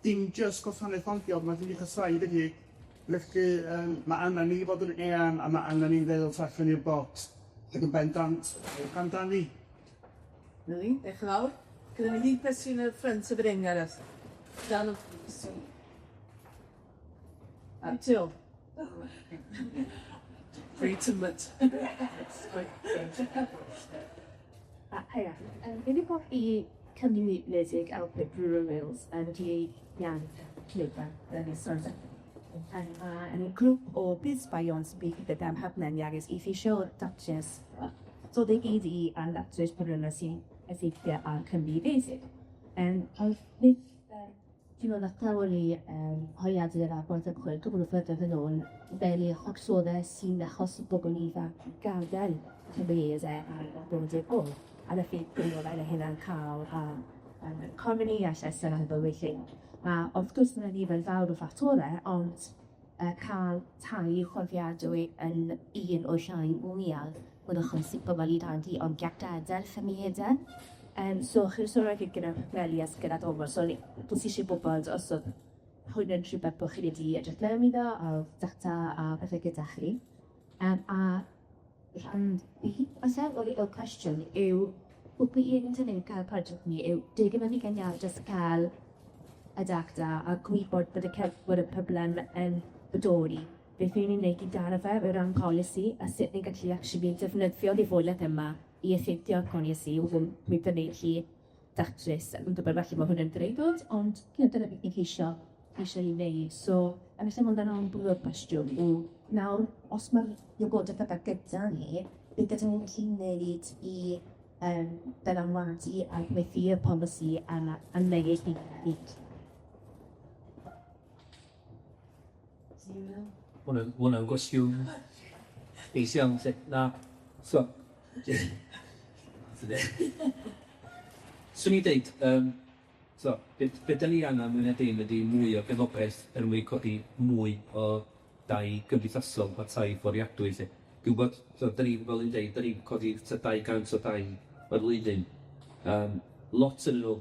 dim jyst gwasanaeth landio ma' Cymdeithas Tai ydi, felly ma' angen ni fod yn eang a ma' angen ni feddwl tu allan i'r bocs ac yn bendant ewch amdani. 'Na ni, diolch yn fawr. Gynna ni ddim cwestiwn ar ffrynt y fren arall. Dan A Jill. Free to mud. Hiya. Fi 'di bod i Cymru Wledig Outfit Rural Wales yn iawn Yn grŵp o busbaion gyda partneriaid i ceisio datrys dod o hyd i a datrys problemau sy'n effeithio ar Cymru basic. Ond nid dwi'n meddwl nath glywon ni holiadur a gwaith ymchwil cwpl o flynyddoedd yn ôl fel i ffactorau sy'n achosi bobl ifanc gadael cymunedau ar bywydau ôl. A nath i gwylio fel hynna'n cael a economi a llesiant a bywyd lle. A wrth gwrs ma' 'na nifer fawr o ffactorau, ond cael tai fforddiadwy yn un o'r rhai mwyaf yn achosi pobl ifanc i ond gadael cymunedau. So chi'n sôn gyda Melias gyda Dogor, so jyst isie gwbod os o'dd hwn yn rhywbeth bo' chi wedi edrych mewn iddo, a o'dd data a pethe gyda chi. A rhan B, falle, o'r cwestiwn yw, wyt ti yn cael project ni yw digon o ddigon iawn jyst cael y data a gwybod bod y bod y problem yn bodoli, beth ni'n ei wneud i daro fe o ran polisi a sut ni'n gallu actually defnyddio'r wybodaeth yma i effeithio ar polisi wrth ni gallu datrys. Yn gwybod falle bod hwn yn ddreudod, ond you know, dyna beth ni'n ceisio ceisio ei wneud. So, a felly mae'n dda o'n cwestiwn yw, nawr, os mae'r wybodaeth yma gyda ni, beth ydyn ni'n gallu wneud i dylanwadu ar gweithio polisi a wneud i gyd? Hwnna'n gwestiwn neis iawn, 'lly. Na, so, swn i'n deud, so, be 'dan ni angen mwy na dim ydi mwy o gefnogaeth er mwyn codi mwy o dai gymdeithasol a tai fforddiadwy 'lly. Dwi'n gwbod, so, 'dan ni, fel o'n i'n deud, 'dan ni'n codi tua 200 o dai y flwyddyn. Lot yn nhw,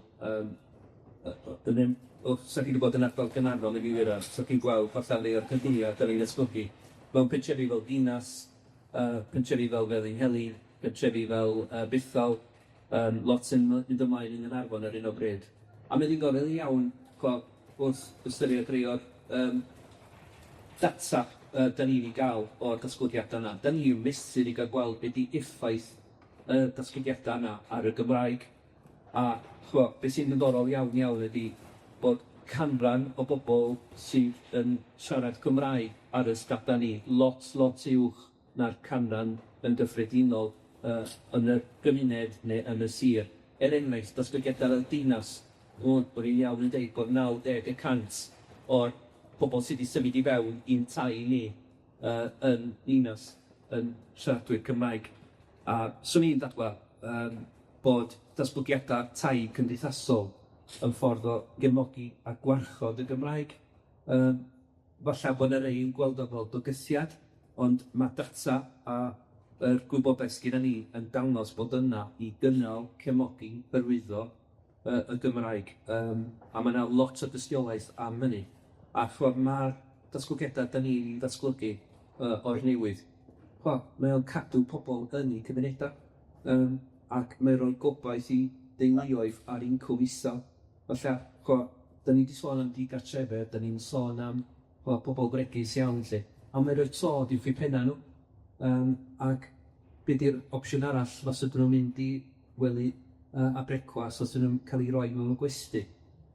yn os 'dach chi 'di bod yn ardal Gaernarfon yn ddiweddar, so chi'n gweld fatha rei o'r cynllunia' 'dan ni'n esblygu mewn pentrefi fel Dinas, pentrefi fel Felinheli, pentrefi fel Bethel, lot yn mynd ymlaen yn Nghaernarfon ar hyn o bryd. A mae'n ddiddorol iawn, ch'mo', wrth ystyried rhei o'r data 'dan ni 'di ga'l o'r datblygiada yna, 'dan ni'n mesur i ga'l gweld be' 'di effaith y datblygiada yna ar y Gymraeg. A ch'mo', be' sy'n ddiddorol iawn iawn ydi bod canran o bobol sydd yn siarad Cymraeg ar y stada ni lot lot uwch na'r canran yn gyffredinol yn y gymuned neu yn y sir. Er enghraifft, datblygiadau fel Dinas, dwi'n meddwl bod ni'n iawn yn deud bod 90% o'r pobol sydd 'di symud i fewn i'n tai ni yn Ninas yn siaradwyr Cymraeg. A swn i'n dadlau bod datblygiadau tai cymdeithasol yn ffordd o gefnogi a gwarchod y Gymraeg. Falla bod 'na rei yn gweld o fel bygythiad, ond ma' data a yr gwybodaeth sgynna ni yn dangos bod yna i gynnal, cefnogi, hyrwyddo y Gymraeg. A ma' 'na lot o dystiolaeth am hynny. A ch'mod ma'r datblygiada 'dan ni'n ddatblygu o'r newydd, ch'mo', mae o'n cadw pobol yn 'u cymuneda, ac mae o'n roi gobaith i deuluoedd ar incwm isel. Falla, ch'mo', 'dan ni 'di sôn am digartrefedd, 'dan ni'n sôn am, ch'mo', pobol bregus iawn 'lly, ond mae'n rhoi to uwch 'u penna' nw, ac be' 'di'r opsiwn arall os ydyn nw'n mynd i wely a brecwast, os ydyn nw'n ca'l 'u roi mewn gwesty,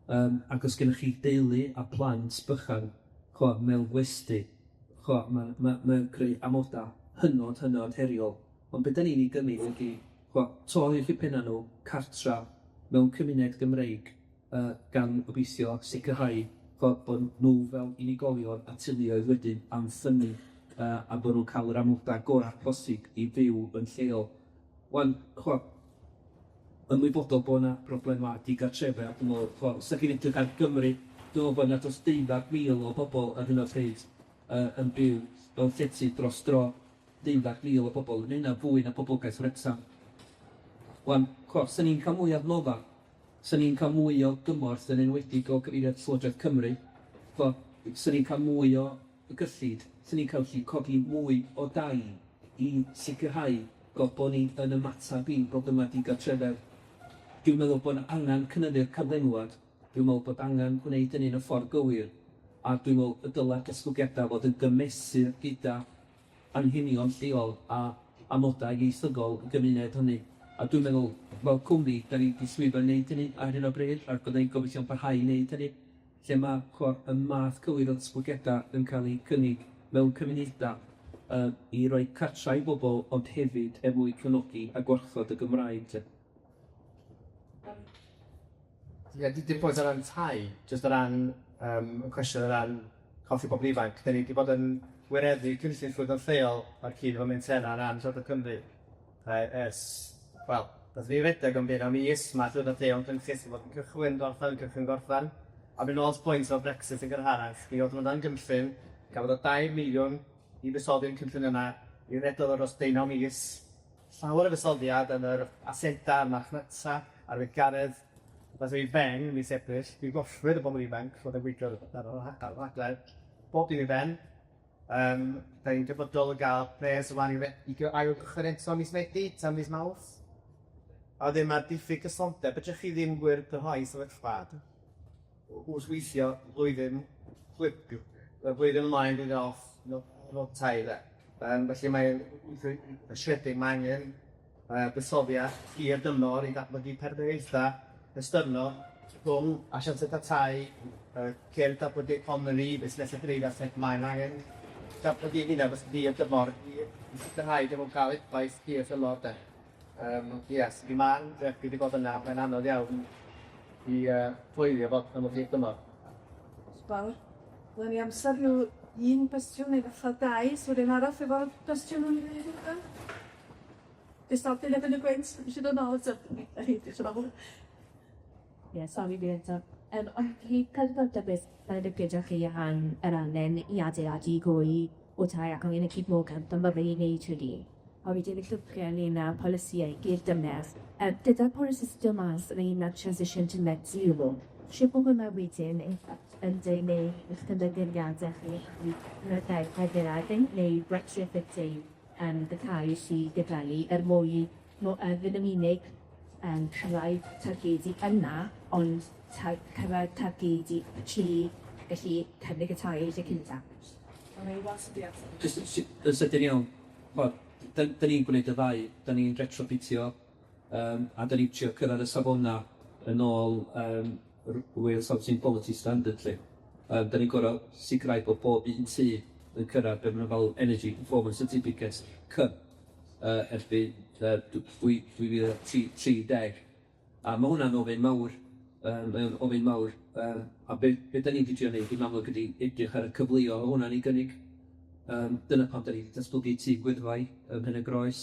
ac os gennych chi deulu a plant bychan, ch'mo', mewn gwesty, ch'mo', ma' ma' mae'n creu amoda' hynod, hynod heriol, ond be' 'dan ni'n 'i gynnig ydi, ch'mo', to uwch 'u penna' nw, cartra mewn cymuned Gymreig, gan gobeithio sicrhau bod nhw fel unigolion a teuluoedd wedyn am ffynnu a bod nhw'n cael yr amodau gorau posib i fyw yn lleol. Wan, ch'mo', ymwybodol bod 'na problemau digartrefedd, dwi'n meddwl, ch'mo', os 'dach chi'n edrych ar Gymru, dwi'n meddwl bod 'na dros 12,000 o bobl ar hyn o bryd yn byw mewn llety dros dro, 12,000 o bobl, ma' hynna'n fwy na poblogaeth Wrecsam. Wan, ch'mo', 'san ni'n cael mwy o adnodda', 'san ni'n cael mwy o gymorth yn enwedig o gyfeiriad Llywodraeth Cymru, ch'mo', 'san ni'n cael mwy o gyllid, 'san ni'n cael gallu codi mwy o dai i sicrhau bo' ni yn ymatab i broblemau digartrefedd. Dwi'n meddwl bod 'na angen cynyddu'r cyflenwad, dwi'n meddwl bod angen gwneud hynny yn y ffordd gywir, a dwi'n meddwl y dyla'r datblygiadau fod yn gymesur gyda anghenion lleol a amodau ieithyddol y gymuned hynny. A dwi'n meddwl, fel cwmni, 'dan ni 'di llwyddo i wneud hynny ar hyn o bryd, ac fydda i'n gobeithio'n parhau i wneud hynny, lle ma' ch'mo' y math cywir o ddatblygiadau yn cael eu cynnig mewn cymunedau i roi cartra i bobl, ond hefyd er mwyn cefnogi a gwarchod y Gymraeg 'lly. Ie, dim pwynt o ran tai, jyst o ran y cwestiwn o ran colli pobl ifanc. 'Dan ni 'di bod yn gwireddu cynllun llwyddo'n lleol ar cyd efo Mentera ar ran Llywodraeth Cymru ers, wel, nathon ni redeg am deunaw mis, ma' Llywodraeth lleol yn cynllun sy'n fod yn cychwyn, gorffen, cychwyn, gorffen. A mynd nôl at pwynt o Brexit yn gynharach, mi oedd hwnna'n gynllun, gafodd o dair miliwn i fuddsoddi'n cynllun yna, mi redodd o dros deunaw mis, llawer o fuddsoddiad yn yr aseda, marchnata, a'r weithgaredd. Ddaeth o i ben mis Ebrill, mi gollwyd y bobl ifanc fod yn gweithio ar y rhaglen, bob dim i ben. Da ni'n debygol o gael pres rŵan i ail-gychwyn eto mis Medi tan mis Mawrth. A wedyn mae'r diffyg cysondeb, fedrwch chi ddim gwyrdroi sefyllfa wrth weithio blwyddyn chwip. Y flwyddyn ymlaen dwi'n off no tai de. Felly mae'n rhwystredig, mae angen buddsoddiad hir dymor i ddatblygu partneriaethau ystyrnol rhwng asiantaethau tai, cyrff datblygu economi, busnesau preifat, ac mae'n angen datblygu hynna dros hir dymor i sicrhau dy fod cael effaith hir dymor de. Yes, mi ma'n dwi wedi bod yna, mae'n anodd iawn i coelio fod yn hir dymor. Fawr. Fydda ni amser rhyw un cwestiwn neu falle dau, so rywun arall efo cwestiwn yn mynd? Jyst yn erbyn y gwynt, eisiau dod nôl eto. Chi, diolch yn fawr. Ie, sori fi eto. Ond fi cael diddordeb beth fel y gyda chi am yr angen i adeiladu gwy o tai ac angen y cydmogaeth ond ma' fe i wneud hynny. A wedyn y llwybr ynglyn â polisïau i'r dymedd. Gyda'r polisi sydd dod mas ynglyn â transition to net zero, shwt ma' hwnna wedyn yn dilyn eich cynlluniadau chi i neu retrofitting y tai sydd gyda ni er mwyn ddim yn unig cyrraedd targedi yna, ond cyrraedd targedi tri gallu cynnig y tai yn lle cynta. Jyst yn sydyn iawn, ch'mod, 'dan ni'n gwneud y ddau, 'dan ni'n retrofitio a 'dan ni'n trio cyrraedd y safona yn ôl Wales Housing Quality Standard 'lly. 'Dan ni'n gor'o' sicrhau bod bob un tŷ yn cyrraedd be' ma' nw galw Energy Performance Certificate C erbyn 2030. A ma' hwnna'n ofyn mawr, mae o'n ofyn mawr, a be' 'dan ni 'di trio neud yn amlwg ydi edrych ar y cyfleoedd ma' hwnna'n 'i gynnig. Dyna pam 'dan ni 'di datblygu Tŷ Gwyrddfai ym Mhen y Groes,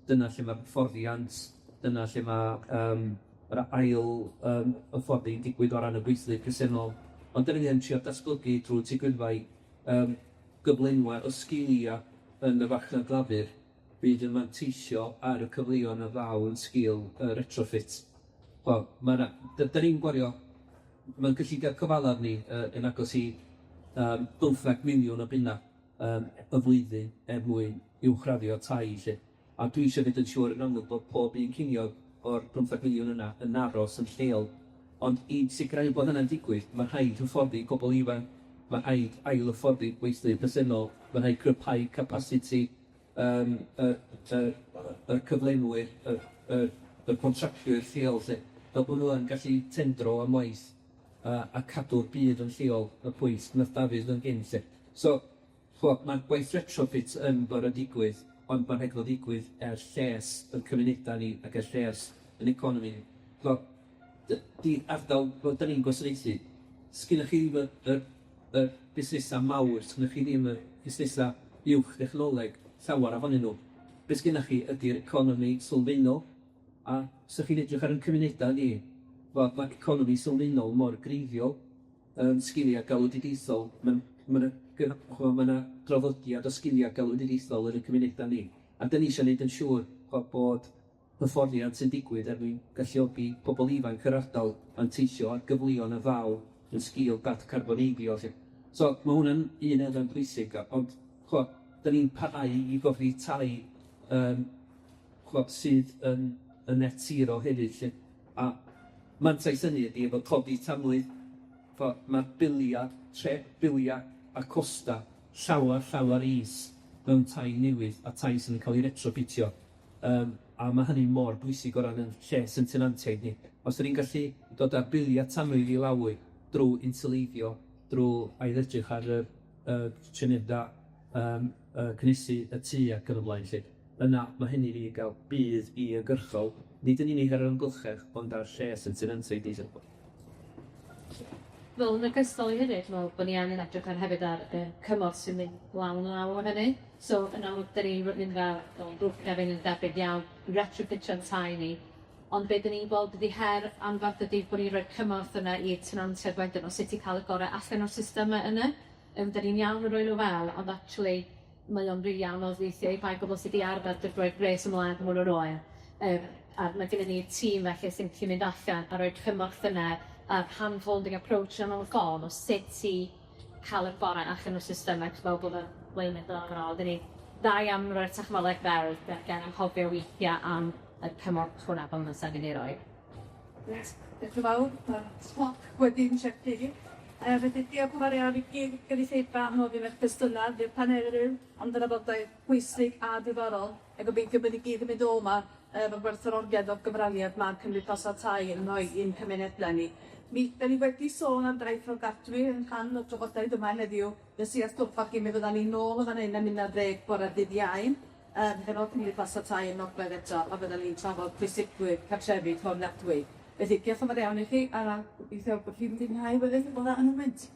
dyna lle ma'r hyfforddiant, dyna lle ma' yr ail hyfforddi'n digwydd o ran y gweithlu presennol, ond 'dan ni yn trio datblygu drwy Tŷ Gwyrddfai gyflenwad o sgilia yn y farchnad lafur fydd yn manteisio ar y cyfleon a ddaw yn sgil y retrofit. Wel, ma' 'na 'dan ni'n gwario, ma'n gyllideb cyfalaf ni yn agos i 15 miliwn o bunna y flwyddyn er mwyn uwchraddio tai 'lly. A dwi isio neud yn siŵr yn amlwg bod pob un ceiniog o'r 15 miliwn yna yn aros yn lleol. Ond i sicrhau bod hynna'n digwydd, ma' rhaid hyfforddi pobol ifanc, ma' rhaid ail-hyfforddi gweithlu presennol, ma' rhaid cryfhau capasiti y y y cyflenwyr, y y y contractwyr lleol 'lly, fel bo' nw yn gallu tendro am waith a cadw'r byd yn lleol, y pwynt nath Dafydd yn gynt 'lly. So, ch'mo', ma'r gwaith retrofit yn gor'o' digwydd, ond ma'n rhaid fo ddigwydd er lles 'yn cymuneda ni ac er lles 'yn economi ni. Ch'mo', di ardal fel 'dan ni'n gwasanaethu, sgynnoch chi ddim y yr y busnesa mawr, sgynnoch chi ddim y busnesa uwch dechnoleg, llawar ohonyn nw. Be' sgynnoch chi ydi'r economi sylfaenol, a os 'dach chi'n edrych ar 'yn cymuneda ni, wel ma'r economi sylfaenol mor greiddiol yn sgilia galwedigaethol, ma' 'na ch'mo' ma' 'na draddodiad o sgilia galwedigaethol yn 'yn cymuneda ni, a 'dan ni isio neud yn siŵr ch'mo' bod hyfforddiant sy'n digwydd er mwyn galluogi pobol ifanc yr ardal manteisio ar gyfleon a ddaw yn sgil datcarboneiddio 'lly. So ma' hwnna'n un elfen pwysig, ond ch'mo', 'dan ni'n parhau i godi tai ch'mo' sydd yn yn net zero hefyd 'lly, a mantais hynny ydi efo codi tanwydd, ch'mo' ma'r bilia' bilia' a costa llawar llawar is mewn tai newydd a tai sydd yn ca'l 'u retrofitio. A ma' hynny mor bwysig o ran 'yn lles 'yn tenantiaid ni. Os 'dan ni'n gallu dod â bilia' tanwydd i lawr drw insiwleiddio, drw ailedrych ar yr trefniada cynhesu y tŷ ac yn y blaen 'lly, yna ma' hynny i ga'l budd uniongyrchol, nid yn unig ar yr amgylchedd, ond ar lles 'yn tenantiaid ni 'lly. Wel, yn ogystal i hynny, dwi'n meddwl bod ni angen edrych ar hefyd ar y cymorth sy'n mynd law yn law â hynny. So, yn amlwg, 'dan ni'n mynd fel grŵp Cefn yn debyg iawn, retrofitio'n tai ni. Ond be 'dan ni'n gweld ydi her anferth ydi bod ni'n rhoi cymorth yna i'r tenantiaid wedyn o sut i cael y gorau allan o'r systemau yna. 'Dan ni'n iawn yn rhoi nhw fel, ond actually mae o'n rili anodd weithiau i rhai pobl sydd 'di arfer jyst rhoi gwres ymlaen pan ma' nhw'n oer. A mae gennyn ni tîm felly sy'n gallu mynd allan a rhoi cymorth yna a'r hand-holding approach yna mewn ffordd o sut i cael y gorau allan o'r system ac fel bod y blaenau 'Dan ni dda iawn yn rhoi'r technoleg fewn, gan anghofio weithiau am y cymorth hwnna fel ma' angen ei roi. Reit, diolch yn fawr. Mae'r cloc wedi'n checio. Felly diolch yn fawr iawn i gyd gynulleidfa am ofyn eich cwestiynau i'r paneli am drafodaeth pwysig a diddorol, a gobeithio bod ni gyd yn mynd o 'ma efo gwerthfawrogiad o'r gyfraniad ma'r cymdeithasau tai yn rhoi i'n cymunedau ni. Mi 'dan ni wedi sôn am dai fforddiadwy yn rhan o'r trafodaeth yma heddiw, nes i atgoffa chi mi fyddan ni nôl yn fan hyn am 11 bore dydd Iau hefo cymdeithasau tai yn Nogledd eto, a fyddan ni'n trafod pwysigrwydd cartrefi fforddiadwy. Felly diolch yn fawr iawn i chi, a gobeithio bod chi'n mwynhau weddill o yn y wynt.